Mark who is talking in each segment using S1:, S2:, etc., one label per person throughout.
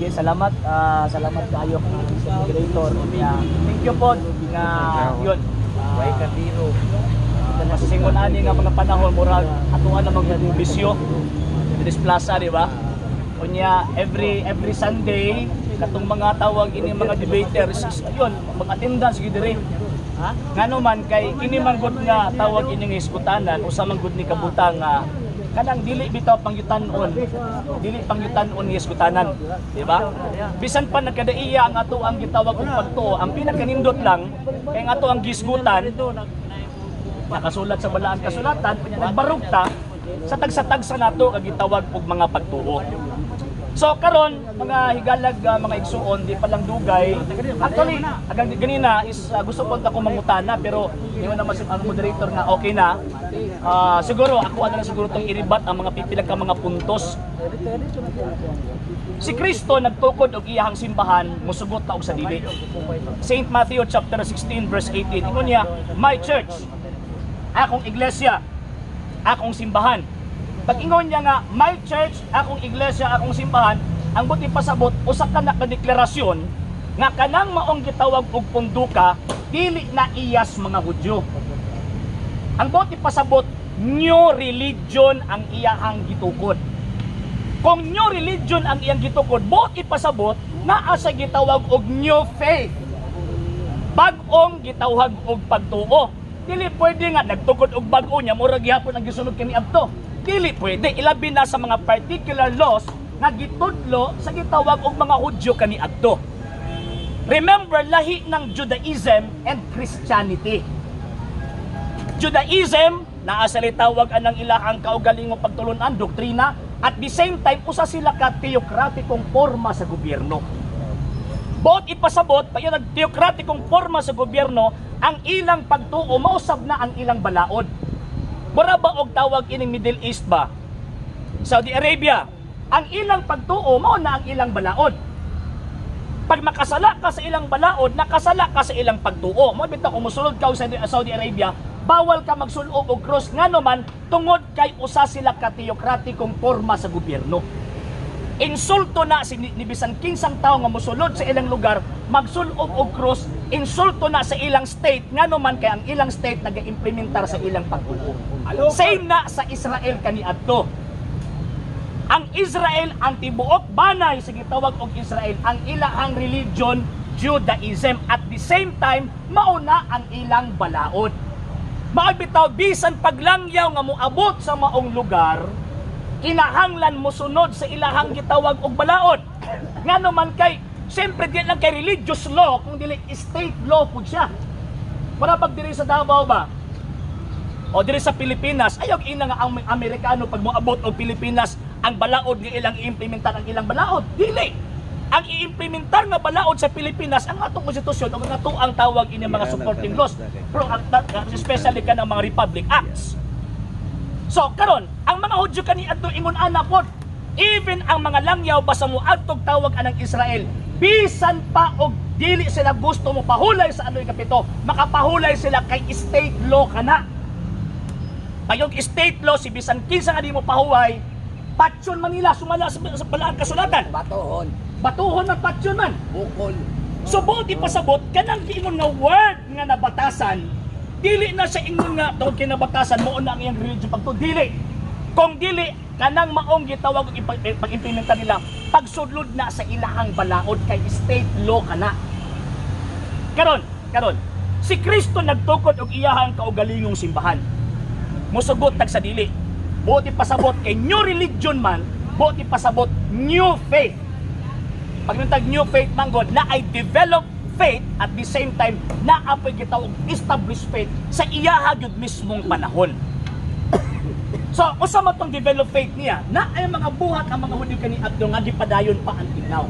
S1: Sige, salamat. Salamat kaayo sa moderator. Yeah. Thank you po nga yun.
S2: Way kandiro.
S1: Masisingon ani nga mga panahon, murag atuan na magbisyo. This plaza, di ba? Unya every Sunday katong mga tawag ini mga debaters is, yun, mag-attendance gyud diri. Ngano man kay kini man gud nga tawag ining iskutanan, usa man gud ni kabutang nga kanang dili bitaw pangyutan-on, dili pangyutan-on nga iskutanan, di ba? Bisan pa nagkadaiya ang ato ang gitawag og pagtuo, ang pinakanindot lang kay ang ato ang gisgutan nakasulat sa balaang kasulatan, unya nagbarug ta sa tagsa-tagsa nato ang gitawag og mga pagtuo. So karon, mga higalag, mga igsuon, di pa lang dugay. Actually, hanggang ganina is gusto ko ako mangutana, pero ingon naman si ang moderator nga okay na. Siguro ako ano na siguro tong iribat ang mga pipila ka mga puntos. Si Kristo nagtukod og iyahang simbahan, musugot ta og sa dili. Saint Matthew chapter 16 verse 18. Ingon niya, "My church," akong iglesia, akong simbahan. Pag ingon niya nga, "My church," akong iglesia, akong simbahan, ang buti pasabot, usa ka na ka deklarasyon nga kanang maong gitawag og punduka, dili na iyas mga Hudyo. Ang buti pasabot, new religion ang iyahang gitukod. Kung new religion ang iyang gitukod, buot ipasabot, naa sa gitawag og new faith. Bag-ong gitawag og pagtuo. Dili pwede nga nagtukod og bag-o niya, murag gihapon ang gisunod kaniadto. Dili pwede, ilabi na sa mga particular laws nga gitudlo sa gitawag og mga Hudyo kaniadto. Remember, lahi ng Judaism and Christianity. Judaism, naa sa tawag anang ilahang kaugalingong pagtulunan, doktrina, at the same time, usa sila ka teokratikong forma sa gobyerno. Buot ipasabot, pa yun teokratikong forma sa gobyerno, ang ilang pagtuo, mausab na ang ilang balaod. Mura ba og tawag ining Middle East ba? Saudi Arabia, ang ilang pagtuo, mao na ang ilang balaod. Pag makasala ka sa ilang balaod, nakasala ka sa ilang pagtuo. Mo bitaw kung mosulod ka sa Saudi Arabia, bawal ka magsulob og cross, ngano man tungod kay usa sila ka teokratikong forma sa gobyerno. Insulto na si ni bisan kinsang tawo nga mosulod sa ilang lugar magsulob og cross, insulto na sa ilang state, ngano man kay ang ilang state nag-implementar sa ilang pagtuo. Same na sa Israel kaniadto. Ang Israel, ang tibuok banay sa gitawag og Israel, ang ilahang religion Judaism, at the same time mauna ang ilang balaod. Mao bitaw bisan paglangyaw nga moabot sa maong lugar, kinahanglan mosunod sa ilahang gitawag og balaod. Ngano man kay siyempre di lang kay religious law kung dili state law pud siya. Mura pag diri sa Davao ba? O diri sa Pilipinas, ayaw ina nga ang Amerikano pag moabot og Pilipinas, ang balaod nga ilang iimplementar ang ilang balaod. Dili. Ang iimplementar nga balaod sa Pilipinas ang atong konstitusyon o ang ato ang tawag ini mga supporting laws. Pero especially kanang mga Republic Acts. So karon, ang mga Hudyo kaniadto ingon ana pod. Even ang mga langyaw basta mo adtog tawag anang Israel, bisan pa og dili sila gusto mo pahulay sa ano'y kapito, makapahulay sila kay state law kana. Payog state law, si bisan kinsa nga di mo pahuway, patyon man nila sumala sa balaang kasulatan.
S2: Batohon.
S1: Batuhon man, patyon man.
S2: Bukol.
S1: So buot ipasabot kanang giingon nga word nga nabatasan, dili na sa ingon nga tungod kay nabatasan mo na ang iyang religion pagtuo, dili. Kung dili kanang maong gitawag og pag-implementa nila, pagsudlod na sa ilahang balaod kay state law kana. Karon, si Kristo nagtukod og iyahang kaugalingong simbahan. Mosugot tag sa dili. Buot ipasabot kay new religion man, buot ipasabot new faith. Pag nantag new faith manggod na ay develop faith, at the same time na apoy gitawag established faith sa iyaha gyud mismong panahon. So, usa man tong develop faith niya, na ay mga buhat ang mga Hudyo kaniadto nga gipadayon pa until now.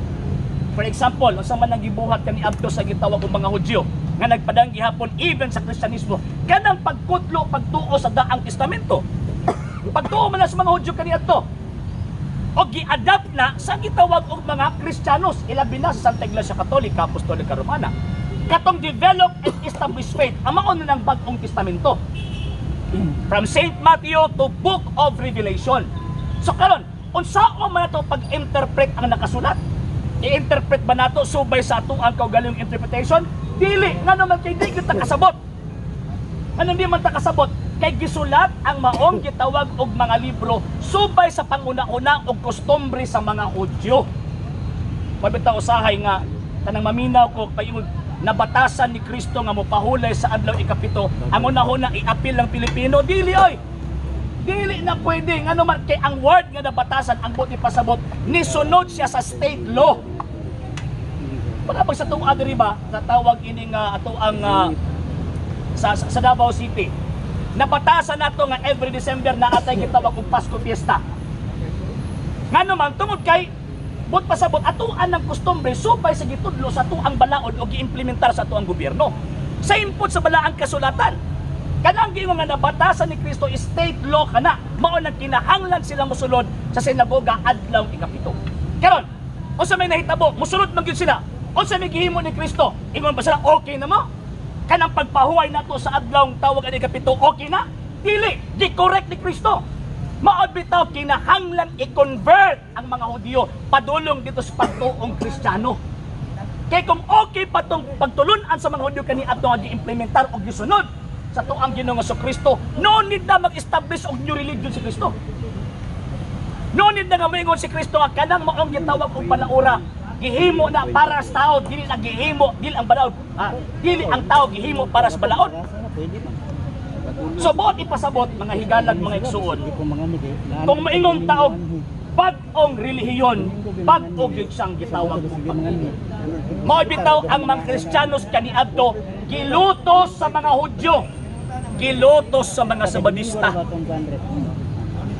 S1: For example, usa man ang gibuhat kaniadto sa gitawag og mga Hudyo nga nagpadang gihapon even sa Kristiyanismo, kanang pagkutlo, pagtuo sa Daang Testamento. Pagtuo man na sa mga Hudyo kaniadto. O gi-adapt na sa gitawag og mga Kristiyanos, ilabi na sa Santa Iglesia Katolika Apostolika Romana. Katong develop and establish faith, ang mao na ng Bag-ong Testamento. From Saint Matthew to Book of Revelation. So karon, unsaon man nato pag-interpret ang nakasulat? I-interpret ba nato subay sa atong ang kaugalingong interpretation? Dili, ngano man kay di kita kasabot. Ano, di man ta kasabot? Kay gisulat ang maong gitawag og mga libro subay sa panguna-una og kostumbre sa mga Hudyo. Mabitaw usahay nga kanang maminaw ko payung nabatasan ni Kristo nga mopahulay sa adlaw ikapito, ang una-una i-apil ng Pilipino, dili oy. Dili na pwede, ngano man kay ang word nga nabatasan, ang buot ipasabot, nisunod siya sa state law. Para pag sa tuwa diri ba, sa tawag ini nga ato ang sa Davao City. Nabatasan nato nga every December na atay gitawag og Pasko Fiesta. Ngano man, tungod kay but pasabot atuan ng kostumbre subay sa gitudlo sa tuang balaod o giimplementar sa tuang gobyerno. Sa input sa balaang kasulatan. Kanang giingon nga nabatasan ni Kristo, state law kana, mao nang kinahanglan sila mosulod sa sinagoga adlaw ikapito. Karon, unsa may nahitabo? Mosulod man gyud sila. Unsa may gihimo ni Kristo? Ingon ba sila, "Okay na mo? Kanang pagpahuway nato sa adlaw tawag ani ikapito, okay na?" Dili, gi-correct ni Kristo. Mao bitaw kinahanglan i-convert ang mga Hudyo padulong dito sa pagtuong Kristiyano. Kay kung okay pa tong pagtulunan sa mga Hudyo kani ato nga gi-implementar og gisunod sa tuang Ginoong Kristo, no need na mag-establish og new religion si Kristo. No need na nga moingon si Kristo nga kanang maong gitawag og balaura gihimo na para sa tao, dili na gihimo, dili ang balaod, dili ang tao gihimo para sa balaod. So buot ipasabot, mga higalag, mga igsuon, kung maingon tao bag-ong relihiyon, bag-o gyud siyang gitawag og pag-ibig. Mao bitaw ang mga Kristiyanos kaniadto gilutos sa mga Hudyo, gilutos sa mga Sabadista.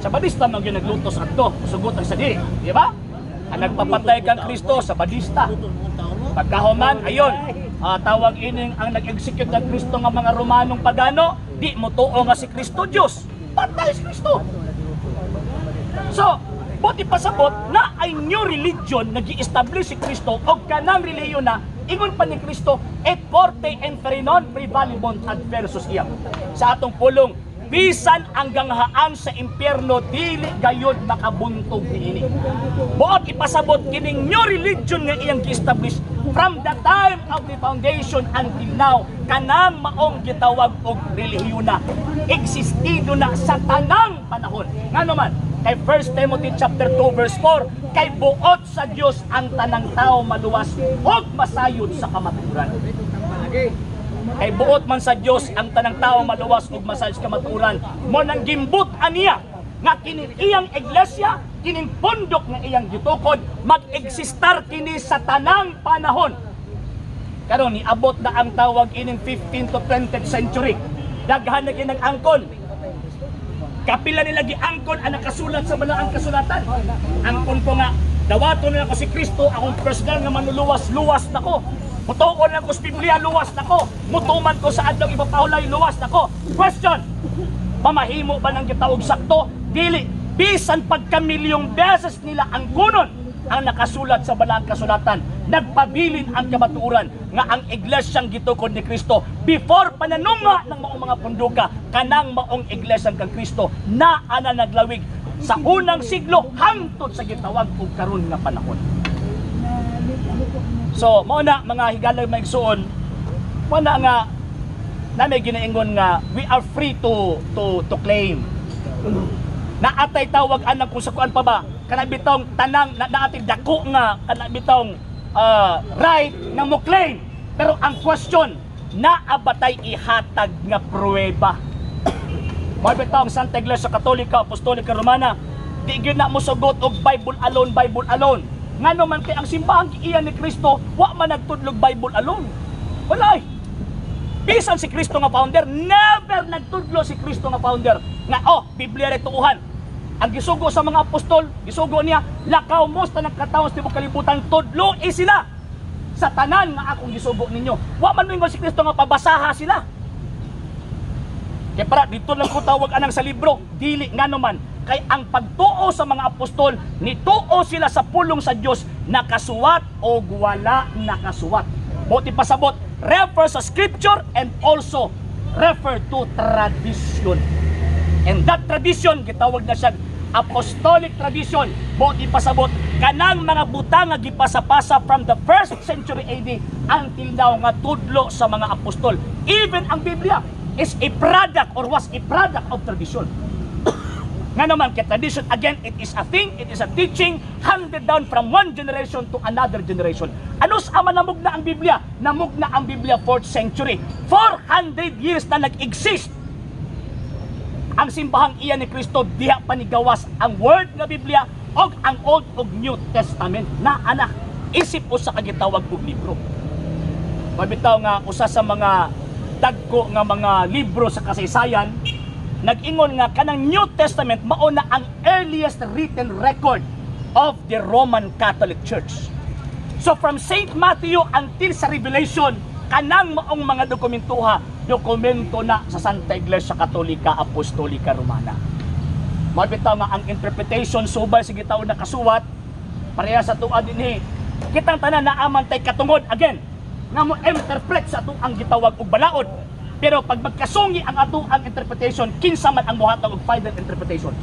S1: Sabadista man gyud naglutos adto, sugutan sa di, di ba? Ang nagpapatay kang Kristo, Sabadista. Pagkahuman, ayon, tawag ining ang nag-execute ng Kristo nga mga Romanong pagano, di mo tuo nga si Kristo Diyos. Patay si Kristo. So, buot pasabot na ay new religion na gi-establish si Kristo og kanang relihiyon na ingon pa ni Kristo, "Et forte inferi non praevalebunt adversus eam." Sa atong pulong, bisan ang ganghaan sa impyerno dili gayod makabuntog niini. Buot ipasabot, kining new religion nga iyang gi-establish from the time of the foundation until now, kanang maong gitawag og relihiyon na existido na sa tanang panahon. Ngano man kay 1 Timothy chapter 2 verse 4, kay buot sa Dios ang tanang tao maluwas ug masayod sa kamatuoran. Kay buot man sa Dios ang tanang tao maluwas ug masayod sa kamatuoran. Mo nang gimbut aniya nga kining iyang iglesia, kining pundok nga iyang gitukod, mag-existar kini sa tanang panahon. Karon niabot na ang tawag ining 15 to 20th century. Daghan na kinang angkon. Kapila nila giangkon ang nakasulat sa balaang kasulatan. Angkon ko nga dawaton na ako si Kristo akong personal nga manluluwas, luwas nako. Mutuon lang ko sa Biblia, luwas nako. Mutuman ko sa adlaw ipapahulay, luwas nako. Question, pamahimo ba ng gitawag sakto? Dili. Bisan pagkamilyong beses nila ang kunon ang nakasulat sa balaang kasulatan, nagpabilin ang kamatuoran nga ang iglesyang gitukod ni Kristo before pananunga ng maong mga punduka, kanang maong iglesyang kang Kristo na ana naglawig sa unang siglo hangtod sa gitawag og karon nga panahon. So, mao na, mga higalag, mga igsuon, mao na nga na may ginaingon nga we are free to claim. Naatay tawag anang kung sa kuan pa ba kana bitong tanang na naatay dako nga kana bitong right nga mo claim, pero ang question, naa ba tay ihatag nga pruweba? Mao bitaw ang Santa Iglesia Katolika Apostolika Romana di gyud na mosugot og Bible alone, Bible alone. Ngano man kay ang simbahang giiyan ni Kristo wa man nagtudlog Bible alone. Wala ay. Bisan si Kristo nga founder, never nagtudlo si Kristo nga founder nga, "Oh, Biblia ra tuuhan." Ang gisugo sa mga apostol, gisugo niya, "Lakaw mo sa tanang katawhan sa tibuok kalibutan, tudloi sila sa tanan nga akong gisugo ninyo." Wa man moingon si Kristo nga pabasaha sila. Kaya para dito lang ko tawag anang sa libro, dili. Ngano man kay ang pagtuo sa mga apostol, nituo sila sa pulong sa Dios nakasuwat o wala nakasuwat. Buot pasabot, refer sa scripture and also refer to tradition. And that tradition gitawag na siya Apostolic tradition, buot ipasabot kanang mga butang nga gipasapasa from the first century AD until now nga tudlo sa mga apostol. Even ang Biblia is a product or was a product of tradition. Nga naman, kay tradition, again, it is a thing, it is a teaching handed down from one generation to another generation. Ano sa ama namugna ang Biblia? Namugna ang Biblia 4th century. 400 years na nag-exist ang Simbahang Iya ni Kristo, diha pa ni gawas ang word nga Biblia og ang Old ug New Testament na anak isip usa ka gitawag og libro. Mabitaw nga usa sa mga dagko nga mga libro sa kasaysayan nag-ingon nga kanang New Testament mao na ang earliest written record of the Roman Catholic Church. So from St. Matthew until sa Revelation, kanang maong mga dokumentuha, dokumento na sa Santa Iglesia Katolika Apostolika Romana. Mabitaw nga ang interpretation subay sa gitawag na kasuwat, pareha sa tuwa dinhi. Kitang tanan naaman tay katungod, again, nga mo interpret sa atuang gitawag og balaod. Pero pag magkasungi ang atuang interpretation, kinsa man ang mohatag og final interpretation?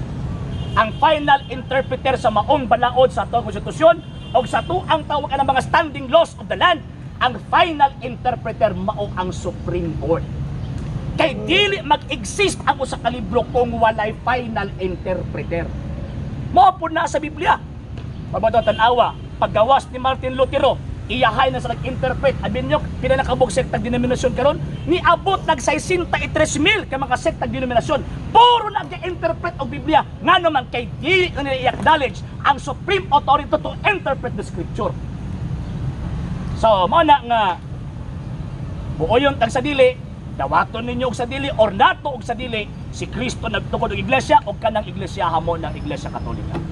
S1: Ang final interpreter sa maong balaod sa atuang konstitusyon o sa atuang tawag ang mga standing laws of the land, ang final interpreter mao ang Supreme Court. Kay dili mag-exist ang usa ka libro kung walay final interpreter. Mao pud na sa Biblia. Mabato tan-awa, paggawas ni Martin Lutero, iyahay na sa nag-interpret. Abi nyo, pila na kabog sektag denominasyon karon? Niabot nag 63,000 ka mga sektag denominasyon. Puro nag-interpret og Biblia. Ngano man? Kay dili na nila i-acknowledge ang supreme authority to interpret the scripture. So, mao na nga buoyon tag sa dili, dawaton ninyo og sa dili or nato og sa dili, si Kristo nagtukod og iglesia og kanang iglesia hamo ng Iglesia Katolika.